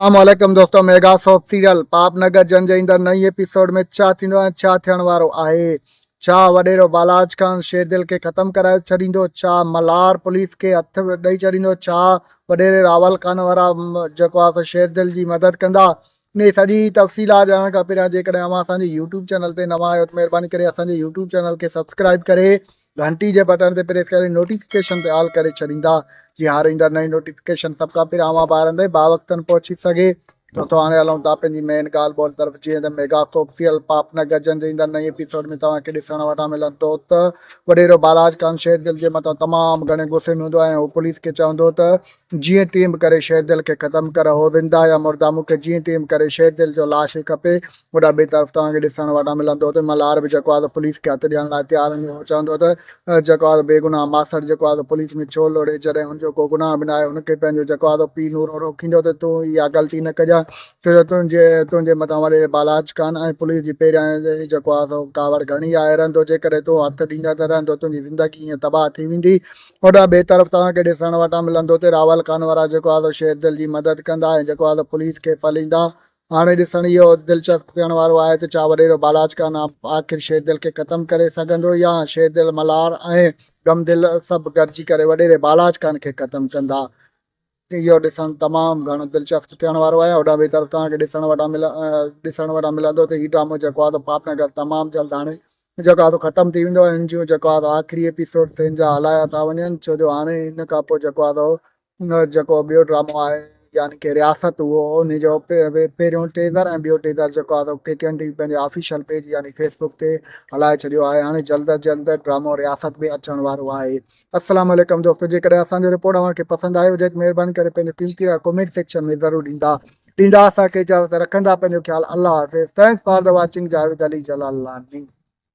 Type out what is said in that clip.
السلام عليڪم دوستو ميگا سوپ سيريل پاپ نگر جن جي ايندڙ نئين ايپيسوڊ ۾ ڇا ٿيندو ۽ ڇا ٿيڻ وارو آهي ڇا وڏيرو بالاچ خان شيردل کي ختم ڪرائي ڇڏيندو ڇا ملهار پوليس کي هٿ ڏئي ڇڏيندو ڇا وڏيري راول خان وارا جيڪو آهي سو شيردل جي مدد ڪندا انهي سڄي تفصيلات ڄاڻڻ کان پهريان جيڪڏهن اوهان اسان جي يوٽيوب چينل تي نوان آهيو ته مهرباني ڪري اسان جي يوٽيوب چينل کي سبسڪرائب ڪري گهنٽي جي بٽڻ تي پريس ڪري نوٽيفڪيشن تي آل ڪري ڇڏيندا جي هاڻ ايندڙ نئين نوٽيفڪيشن سڀ کان پهريان اوهان ٻارن تائين باوقتن پهچي سگهي. دوستو هاڻي هلون ٿا پنهنجي مين ڳالهه ٻولهه طرف جيئن ته ميگا سوپ سيريل پاپ نه گجن جي ايندڙ نئين ايپيسوڊ ۾ توهان کي ڏسڻ وٽان ملندو ته وڏيرو بالاچ خان شيردل جي مٿان تمام گهڻي غصي ۾ هوندو ۽ هو پوليس کي چوندو ته جيئن تيئن به ڪري شيردل کي ختم ڪر، هو زنده يا مرده مون کي جيئن تيئن به ڪري شيردل جو لاش ئي کپي. هوڏانهن ٻئي طرف توهان کي ڏسڻ وٽان ملندو ته ملهار به جيڪو آهي سو پوليس کي هٿ ڏيڻ لاء تيار هوندو. هو چوندو ته جيڪو آهي سو بيگناهه ماسڙ جيڪو آهي سو پوليس ۾ ڇو لوڙهي جڏهن هن جو ڪو گناهه به ناهي. هن کي پنهنجو جيڪو آهي سو پيء نورو روڪيندو ته تون اها غلطي نه ڪجان ڇو جو تنهنجي تنهنجي مٿان وڏيري بالاچ خان ۽ پوليس جي پهريان ئي جيڪو آهي سو ڪاوڙ گهڻي آهي رهندو جيڪڏهن تون هٿ ڏيندين ته رهندو تنهنجي زندگي ائين تباهه ٿي ويندي. هوڏانهن ٻئي طرف توهان کي ڏسڻ وٽان ملندو ته راول خان وارا جيڪو آزو شيردل جي مدد ڪندا ۽ جيڪو آزو پوليس کي ڦليندا. هاڻي ڏسڻ اهو دلچسپ ٿيڻ وارو آهي ته ڇا وڏيرو بالاچ خان آخر شيردل کي ختم ڪري سگهندو يا شيردل ملهار ۽ غمدل سڀ گڏجي ڪري وڏيري بالاچ خان کي ختم ڪندا. اهو ڏسڻ تمام گهڻو دلچسپ ٿيڻ وارو آهي. هوڏانهن ٻئي طرف توهان کي ڏسڻ وٽان مل ڏسڻ وٽان ملندو ته هي ڊرامو جيڪو آهي سو پاپ نگر تمام جلد هاڻي جيڪو آهي سو ختم ٿي ويندو ۽ ان جون جيڪو آهي سو آخري ايپيسوڊ سين جا هلايا ٿا وڃن ڇو جو هاڻي ان کان پوء جيڪو آهي سو جيڪو ٻيو ڊرامو آهي يعني ڪي رياست اهو ان جو پهريون ٽيزر ۽ ٻيو ٽيزر جيڪو آهي سو ڪي ٽي اين ٽي وي پنهنجي آفيشل پيج يعني فيس بڪ تي هلائي ڇڏيو آهي هاڻي جلد از جلد ڊرامو رياست به اچڻ وارو آهي. السلام عليڪم دوستو جيڪڏهن اسان جو رپورٽ اوهان کي پسند آيو هجي ته مهرباني ڪري پنهنجو قيمتي راء ڪمينٽ سيڪشن ۾ ضرور ڏيندا ڏيندا اسان کي اجازت رکندا پنهنجو خيال الله حافظ thanks for the watching Javed Ali Jalalani.